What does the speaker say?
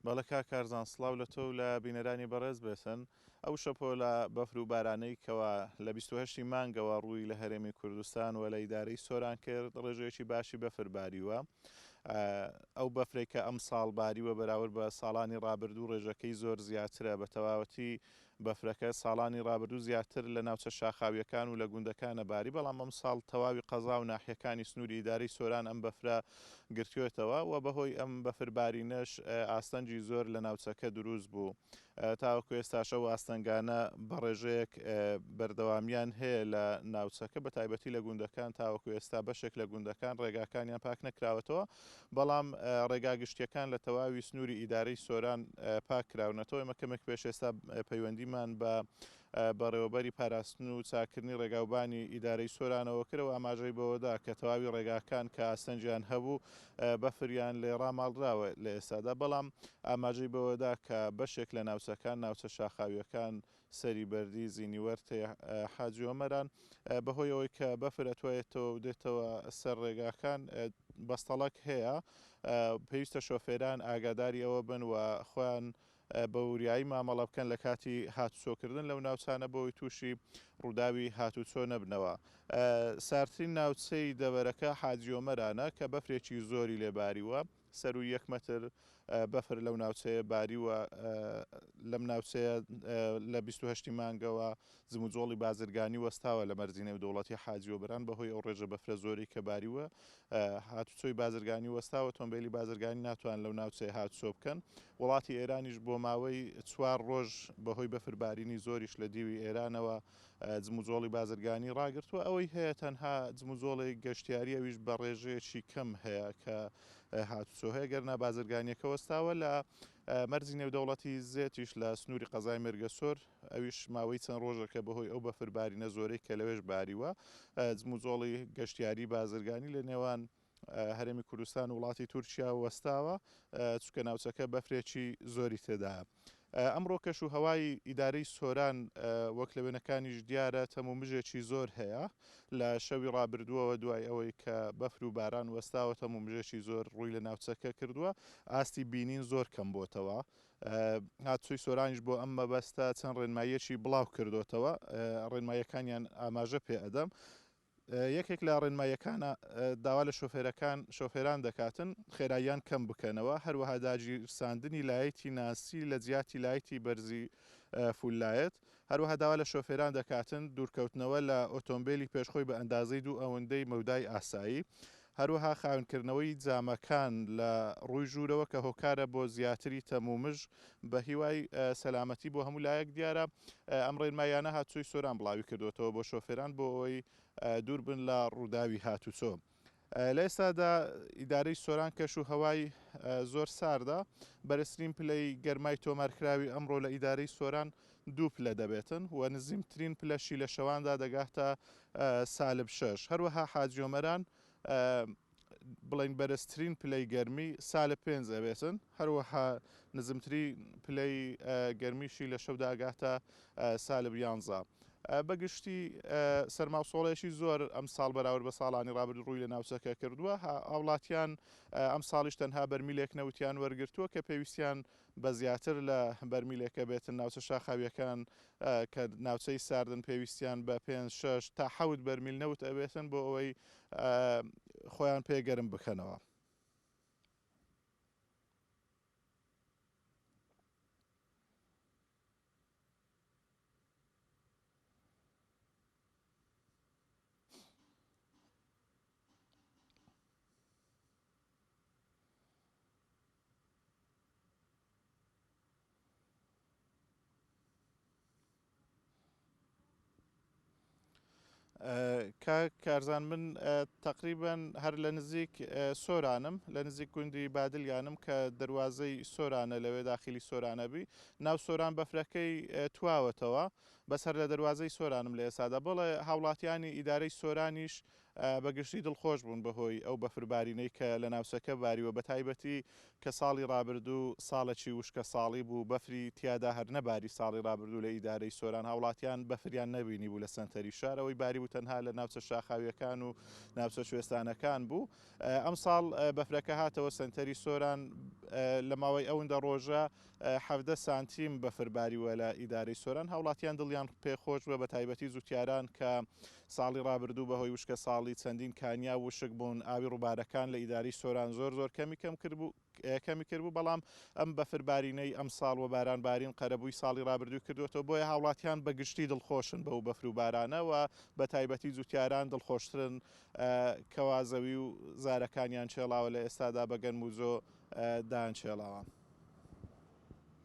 بەڵێ کاک کارزان سڵاو لە تۆ و لە بینەرانی بەڕێز بێتن. ئەو شەپۆلە بەفر و بارانەی کەوا لە 28 ی مانگەوە ڕووی لە هەرێمی کوردستان و لە ئیدارەی سۆران کرد ڕێژەیەکی باشی بەفر باریوە. ئەو بەفرەی کە ئەمساڵ باریوە بەراورد بە ساڵانی ڕابردوو ڕێژەکەی زۆر زیاترە بە تەواوەتی بەفرەکە ساڵانی ڕابردوو زیاتر لە ناوچە شاخاوییەکان و لە گوندەکانە باری، بەڵام ئەمساڵ تەواوی قەزا و ناحیەکانی سنووری ئیدارەی سۆران ئەم بەفرە گرتوێتەوە و بەهۆی ئەم بەفر بارینەش ئاستەنگی زۆر لە ناوچەکە دروست بوو. تاوەکو ئێستاش ئەو ئاستەنگانە بە ڕێژەیەک بەردەوامیان هەیە لە ناوچەکە بەتایبەتی لە گوندەکان تاوەکو ئێستا بەشێک لە گوندەکان ڕێگاکانیان پاک نەکراوەتەوە، بەڵام ڕێگا گشتییەکان لە تەواوی سنووری ئیدارەی سۆران پاک کراونەتەوە. ئێمە کەمێک پێش ئێستا پەیوەندیمان بە بەڕێوەبەری پاراستن و چاککردنی ڕێگاوبانی ئیدارەی سۆرانەوە کرد و ئاماژەی بەوەدا کە تەواوی ڕێگاکان کە ئاستەنگیان هەبوو بەفریان لێ ڕاماڵراوە لە ئێستادا، بەڵام ئاماژەی بەوەدا کە بەشێک لە ناوچەکان، ناوچە شاخاوییەکان، سەری بەردی، زینی وەرتێ، حاجی ئۆمەران، بەهۆی ئەوەی کە بەفر ئەتوێتەوە و دێتەوە سەر ڕێگاکان بەستەڵەک هەیە، پێویستە شۆفێران ئاگاداری ئەوە بن و خۆیان بە وریایی مامەڵە بکەن لە کاتی هاتوچۆکردن لەو ناوچانە بۆی تووشی ڕووداوی هاتوچۆ نەبنەوە. ساردترین ناوچەی دەڤەرەکە حاجی ئۆمەرانە کە بەفرێکی زۆری لێ باریوە. سەرووی یەک مەتر بەفر لەو ناوچەیە باریوە، لەم ناوچەیە لە 28 ی مانگەوە جموجۆڵی بازرگانی وەستاوە لە مەرزی نێودەوڵەتی حاجی ئۆبران بەهۆی ئەو ڕێژە بەفرە زۆرەی کە باریوە هاتوچۆی بازرگانی وەستاوە، تۆمبێلی بازرگانی ناتوان لەو ناوچەیە هاتوچۆ بکەن. وڵاتی ئێرانیش بۆ ماوەی چوار ڕۆژ بەهۆی بەفر بارینی زۆریش لە دیوی ئێرانەوە جموجۆڵی بازرگانی ڕاگرتووە، ئەوەی هەیە تەنها جموجۆڵی گەشتیاری ئەویش بە ڕێژەیەکی کەم هەیە کە هاتوچۆ هەیە، گەرنا بازرگانیەکە وەستاوە. لە مەرزی نێودەوڵەتی زێتیش لە سنووری قەزای مێرگەسۆر ئەویش ماوەی چەند ڕۆژەکە بەهۆی ئەو بەفربارینە زۆرەی کە لەوێش باریوە جموجۆڵی گەشتیاری بازرگانی لە نێوان هەرێمی کوردستان و وڵاتی تورکیا وەستاوە، چونکە ناوچەکە بەفرێکی زۆری تێدایە. ئەمڕۆ کەش و هەوای ئیدارەی سۆران وەک لە وێنەکانیش دیارە تەم و مژێکی زۆر هەیە. لە شەوی ڕابردووەوە دوای ئەوەی کە بەفر و باران وەستاوە تەم و مژێکی زۆر ڕووی لە ناوچەکە کردووە، ئاستی بینین زۆر کەم بۆتەوە. هاتوچۆی سۆرانیش بۆ ئەم مەبەستە چەند ڕێنماییەکی بڵاو کردۆتەوە، ڕێنماییەکانیان ئاماژە پێ ئەدەم. یەکێک لە ڕێنماییەکانە داوا لە شۆفێرەکان شۆفێران دەکاتن خێراییان کەم بکەنەوە، هەروەها داگیرساندنی لایتی ناسی لە جیاتی لایتی بەرزی full light، هەروەها داوا لە شۆفێران دەکاتن دوورکەوتنەوە لە ئۆتۆمبێلی پێشخۆی بە ئەندازەی دوو ئەوەندەی مەودای ئاسایی، هەروەها خاوێنکردنەوەی جامەکان لە ڕووی ژوورەوە کە هۆکارە بۆ زیاتری تەمومژ، بە هیوای سەلامەتی بۆ هەموو لایەک. دیارە ئەم ڕێنماییانە هاتوچۆی سۆران بڵاوی کردووەتەوە بۆ شۆفێران بۆ ئەوەی دوور بن لە ڕووداوی هاتوچۆ. لە ئێستادا ئیدارەی سۆران کەش و هەوای زۆر ساردە، بەرزترین پلەی گەرمای تۆمارکراوی ئەمڕۆ لە ئیدارەی سۆران دوو پلە دەبێتن و نزیمترین پلەشی لە شەواندا دەگاتە سالب شەش. هەروەها حاجی ئۆمەران بڵێین بەرزترین پلەی گەرمی سالب پێنج ئەبێتن، هەروەها نزمترین پلەی گەرمیشی لە شەودا ئەگاتە سالب یانزە. بە گشتی سەرماوسۆڵێکی زۆر ئەمساڵ بەراورد بە ساڵانی ڕابردوو ڕووی لە ناوچەکە کردووە. هاوڵاتیان ئەمساڵیش تەنها بەرمیلێک نەوتیان وەرگرتووە کە پێویستیان بە زیاتر لە بەرمیلێکە بێتن، ناوچە شاخاوییەکان کە ناوچەی ساردن پێویستیان بە پێنج، شەش تا حەوت بەرمیل نەوت ئەبێتن بۆ ئەوەی خۆیان پێ گەرم بکەنەوە. کاک کارزان من تقریبا هەر لە نزیک سۆرانم لە نزیک گوندی بادلیانم کە دەواازەی سۆرانە لەوێ داخلی سۆرانە بی ناو سۆران بەفرەکەی تواوەتەوە بەس هەر لە دەواازەی سۆرانم لە ئێسادا بڵێ هاوڵاتیانی ئیدارەی سۆرانیش بە گشتی دڵخۆش بوون بەهۆی ئەو بەفربارینەی کە لە ناوچەکە باریوە، بەتایبەتی کە ساڵی ڕابردوو ساڵێکی وشکە ساڵی بوو، بەفری تیادا هەر نەباری. ساڵی ڕابردوو لە ئیدارەی سۆران هاوڵاتیان بەفریان نەبینی بوو لە سەنتەری شار، ئەوەی باری بوو تەنها لە ناوچە شاخاویەکان و ناوچە کوێستانەکان بوو. ئەمساڵ بەفرەکە هاتەوە سەنتەری سۆران، لە ماوەی ئەوندە ڕۆژە 17 سانتیم بەفر باریوە لە ئیدارەی سۆران. هاوڵاتیان دڵیان پێخۆش بووە، بە تایبەتی جوتیاران کە ساڵی ڕابردوو بەهۆی وشکە ساڵی چەندین کانیا وشک بوون، ئاوی ڕووبارەکان لە ئیدارەی سۆران زۆر زۆر کەمی کەم کردبوو کەمی کردبوو، بەڵام ئەم بەفر بارینەی ئەمساڵ و باران بارین قەرەبووی ساڵی ڕابردووی کردووەتەوە، بۆیە هاوڵاتیان بە گشتی دڵخۆشن بەو بەفر و بارانە و بە تایبەتی جوتیاران دڵخۆشترن کەوا زەوی و زارەکانیان چێڵاوە لە ئێستادا بە گەنم و جۆ دایان چێڵاوە.